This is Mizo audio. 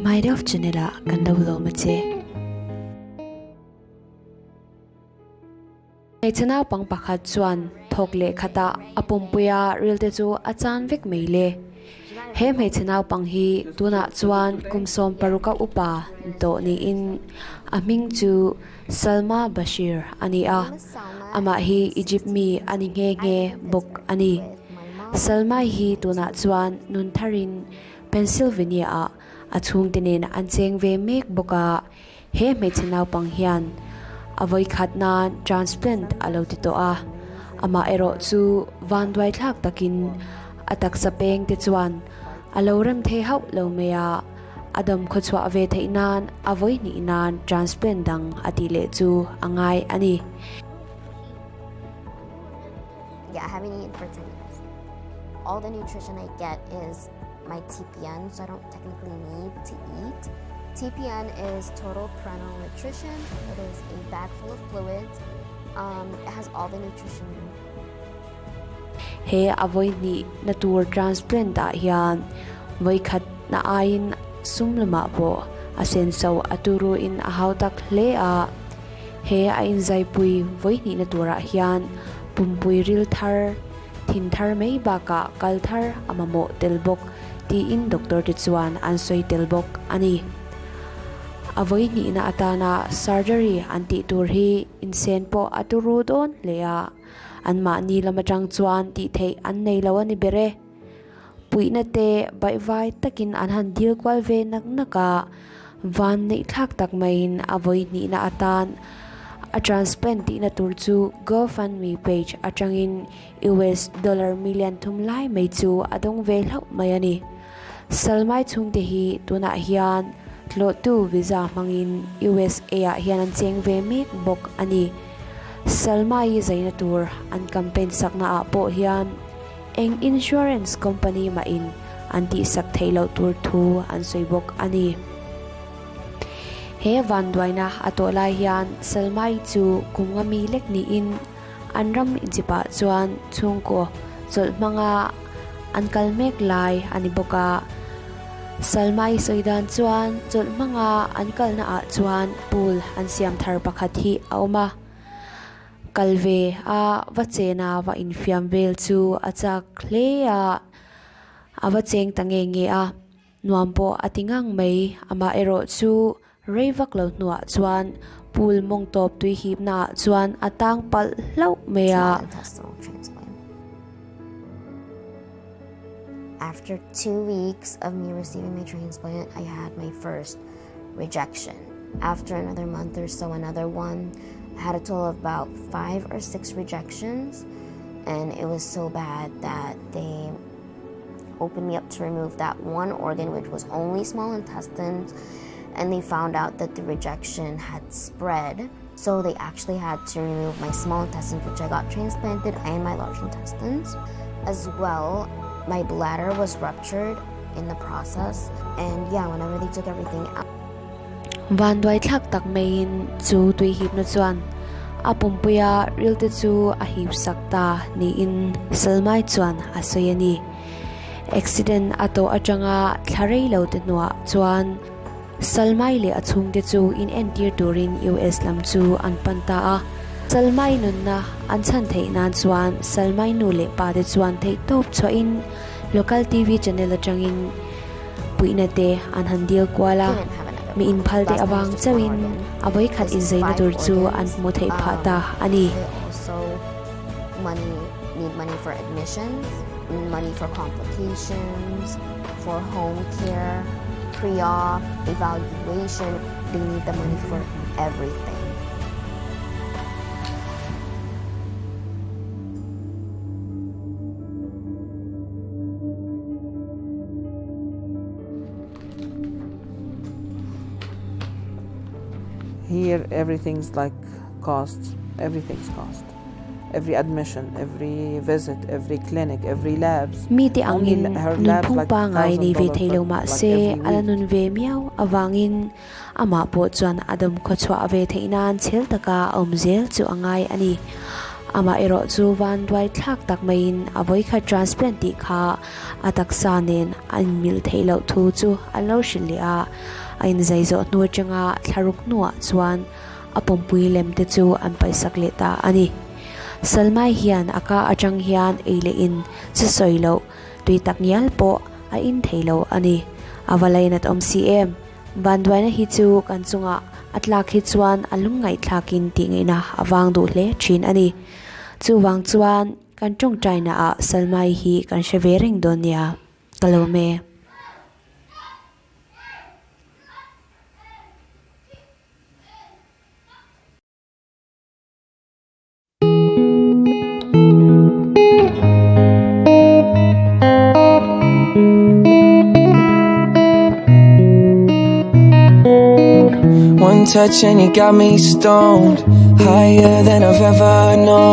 My Love channel ah kan lo lawm a che. Hmeichhe naupang pakhat chuan thawk leh khatah a pumpuia rilte chu a chan vek mai le. He hmeichhe naupang hi tunah chuan kum 16 a upa tawh niin a hming chu Salma Bashir a ni a, amah hi Egypt mi a ni nghe nghe bawk a ni. Salma hi tunah chuan nun tharin Pennsylvania-ah a chhungte nen an cheng ve mek bawk a. He hmeichhe naupang hian a vawikhat nan transplant a lo ti tawh a, amah erawh chu vanduai thlak takin a taksa peng te chuan a lo rem thei hauh lo mai a, a dam khawchhuah ve theih nan a vawihnih nan transplant dang a tih leh chu a ngai a ni. Yeah, I haven't eaten for 10 years. All the nutrition I get is my TPN, so I don't technically need to eat. TPN is total parenteral nutrition. It is a bag full of fluids. Um, it has all the nutrition you need. He a vawi hnih na tur transplant ah hian vawi khat na aiin sum lamah pawh a senso a turu in a hau tak hle a. He a inzaipui vawi hnih na turah hian pumpui ril thar, thin thar mai bakah kal thar a mamawh tel bawk tiin doctor te chuan an sawi tel bawk a ni. A vawi hnihna atana surgery an tih tur hi insen pawh a turu dawn hle a, anmahni lam atang chuan tih theih an nei lo a ni ber e. Puihna te baihvai takin an han dil kual ve nak nak a, van neih thlak tak maiin a vawi hnihna atan a transplant tihna tur chu GoFundMe page atangin US dollar million thum lai mai chu a dawng ve hlauh mai a ni. Salmai chhungte hi tunah hian tlawhtu visa hmangin USA ah hian an cheng ve mek bawk a ni. Salmai zaina tur an campaign sakna ah pawh hian Eng insurance company mahin an tihsak theih loh tur thu an sawi bawk a ni. He vanduaina a tawh lai hian Salmai chu kum nga mi lek niin an ram inchipah chuan chhungkaw chawlh hmanga an kal mek lai a ni bawk a. Salmai sawi dan chuan chawlh hmanga an kalna ah chuan pool an siam thar pakhat hi a awm a. Kal ve a va chen a va infiam vel chu a chak hle a, a va cheng ta nge nge a, nuam pawh a ti ngang mai. Amah erawh chu rei vak lo hnuah chuan pool mawng tawp tui hipna ah chuan a tang palh hlauh mai a. After 2 weeks of me receiving my transplant, I had my first rejection. After another month or so, another one. I had a total of about 5 or 6 rejections, and it was so bad that they opened me up to remove that one organ, which was only small intestines, and they found out that the rejection had spread. So they actually had to remove my small intestines, which I got transplanted, and my large intestines. As well, my bladder was ruptured in the process, and yeah, whenever they took everything out. Vanduai thlak tak maiin chu tui hipna chuan a pumpuia rilte chu a hip sak ta niin Salmai chuan a sawi a ni. Accident a tawh atanga thla rei lo te hnuah chuan Salmai leh a chhungte chu inentir turin US lam chu an pan ta a. Salmai nunna an chhan theih nan chuan Salmai nu leh pa te chuan theihtawp chhuahin local TV channel atangin puihna te an han dil kual a. Mi inphal te avang chauhin a vawikhat inzaina tur chu an hmuh theih phah ta a ni. Money need money for admissions, money for complications, for home care, pre-op, evaluation. They need the money for everything. Here everything's like cost, everything's cost. Every admission, every visit, every clinic, every labs. Mite angin nunphung pangai nei ve thei lo mah se a la nun ve miau avangin amah pawh chuan a dam khawchhuah ve theih nan chhel taka a awm zel chu a ngai a ni. Amaherawh chu vanduai thlak tak maiin a vawikhat transplant tih kha a taksa nen a inmil theih loh thu chu an lo hrilh leh a. A inzai zawh hnu atanga thlaruk hnuah chuan a pawmpui lem te chu an paihsak leh ta a ni. Salmai hian a ka atang hian ei leh in chu sawi loh tui tak ngial pawh a in thei lo a ni. A va lainat awm si em? Vanduaina hi chu kan chungah a tlak hi chuan a lungngaihthlakin tih ngaihna a vang duh hle thin a ni. Chuvang chuan kan tawngtainaah Salmai hi kan hre ve reng dawn nia. Ka lawm e. One touch and you got me stoned Higher than I've ever known.